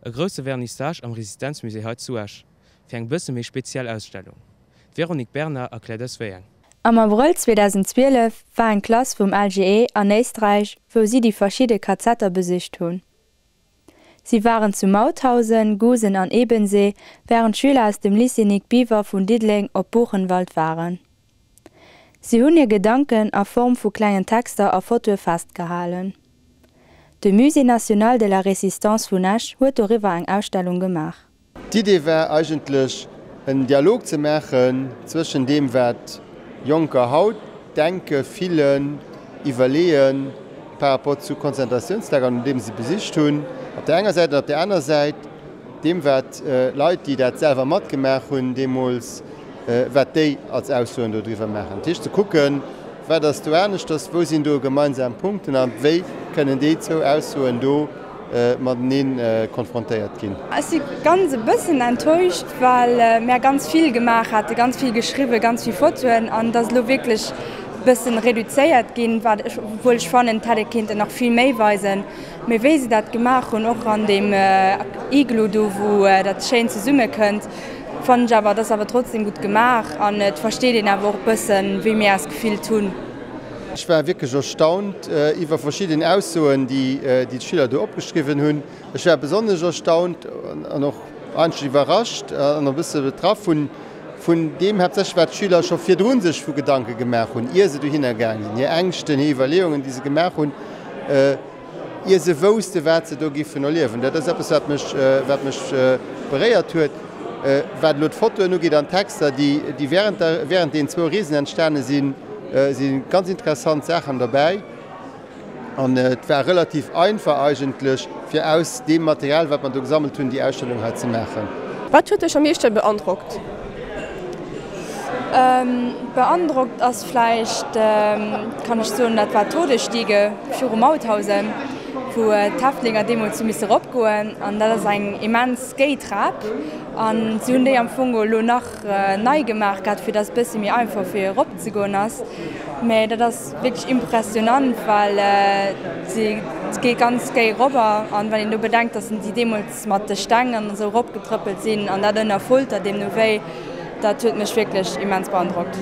E grousse Vernissage am Resistenzmusée hei zu Esch, fir eng bësse méi speziell Ausstellung. D'Véronique Bernard erkläert eis wéi eng. Am Abrëll 2012 war eng Klass vum LGE an Éisträich, wou si déi verschidde KZer besicht hunn. Si waren zu Mauthausen, Gusen an Ebensee, wärend d'Schüler aus dem Lycée Nic Biver vun Diddeleng op Buchenwald waren. Si hunn hir Gedanken a Form vu klengen Texter a Fotoe festgehalen. De Musée national de la Résistance vun Esch huet doriwwer eng Ausstellung gemaach. D'Idee war eigentlech en Dialog ze maachen zwëschen deem wat Jonker haut denken, fillen, iwwerleeën par rapport zu Konzentratiounslager, nodeem se besicht hunn, op der enger Säit an op der aner Säit deem wat Leit déi dat selwer matgemaach hunn deemools, wat déi als Aussoen dodriwwer maachen. Dat heescht ze kucken, wat ass do aneschters, wou sinn do gemeinsam Punkten a wéi kënnen déi zwou Aussoen do matenee konfrontéiert ginn. Ech si ganz e bëssen enttäuscht, well mär ganz vill gemaach hate, ganz vill geschriwwen, ganz vill Fotoen an et ass elo wierklech e bëssen reduzéiert ginn, wat ech, obwuel ech fannen, et hätt ee kéinten nach vill méi weisen. Mee wéi se dat gemaach hunn, och an deem Iglu do, wou dat schéin zesummekënnt, fannen ech awer, et ass awer trotzdem gutt gemaach an et versteet een awer och e bëssen, wéi mir eis gefillt hunn. Ech war wierklech erstaunt iwwer verschidden Aussoen, déi d'Schüler do opgeschriwwen hunn. Ech war besonnesch erstaunt an och eigentlech iwwerrascht an e bësse betraff vun deem haaptsächlech, wat d'Schüler scho virdru sech vu Gedanke gemaach hunn, ier se dohinner gaang sinn, hir Ängschten, hir Iwwerleeungen, déi se gemaach hunn. Ier se wousste wat se do giffen erliewen. Dat ass eppes wat mech wat mech beréiert huet. Wat elo d'Fotoen ugeet an d'Texter déi déi während der während deenen zwou Reesen entstane sinn, si ganz interessant Saachen dobäi. An et war relativ einfach eigentlech fir aus deem Material wat mer do gesammelt hunn déi Ausstellung hei ze maachen. Wat huet dech am meeschte beandrockt? Beandrockt ass vläicht, kann ech soen, dat war d'Todesstiege viru Mauthausen, wou d'Häftlinger deemools hu misse eropgoen. An dat ass eng immens géi Trap. An si hunn déi am Fong elo nach nei gemaach gehat, fir datt et bësse méi einfach fir eropzegoen ass. Mä dat ass wierklech impressionant, well se geet ganz géi erobber. An wann een do bedenkt, datt si deemools mat de Steng an esou eropgetrëppelt sinn an dat ënner Folter deemno wéi, dat huet mech wierklech immens beandrockt.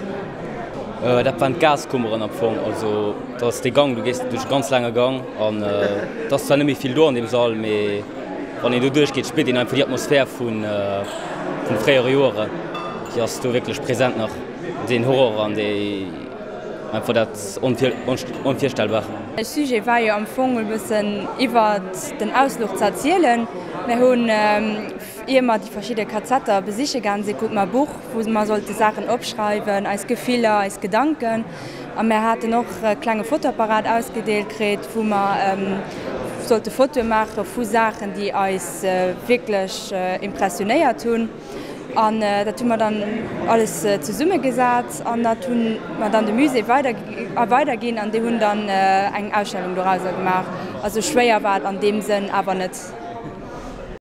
Dat waren d'Gaskummeren am Fong, also dat ass dee Gang, du gees duerch e ganz laange Gang an et ass zwar net méi vill do an deem Sall, mee wann een do duerchgeet, spiert een einfach déi Atmosphär vu vun fréiere Joeren, déi ass do wierklech present nach, deen Horror an déi. Einfach dat Onvirstellbar. De Sujet war jo am Fong e bëssen iwwert den Ausfluch ze erzielen. Mir hunn, ier mer déi verschidde KZer besiche gaang sinn, krute mer e Buch, wou mer sollte Saachen opschreiwen, eis Gefiller, eis Gedanken. A mir haten och e klenge Fotoapparat ausgedeelt kritt, wou mer sollte Fotoe maache vu Saachen, déi eis wierklech impressionéiert hunn. An dat hu mer dann alles zesummegesat an dat hu mer dann de Musée weider weiderginn an déi hunn dann eng Ausstellung dorauser gemaach. Also schwéier war et an deem Sënn awer net.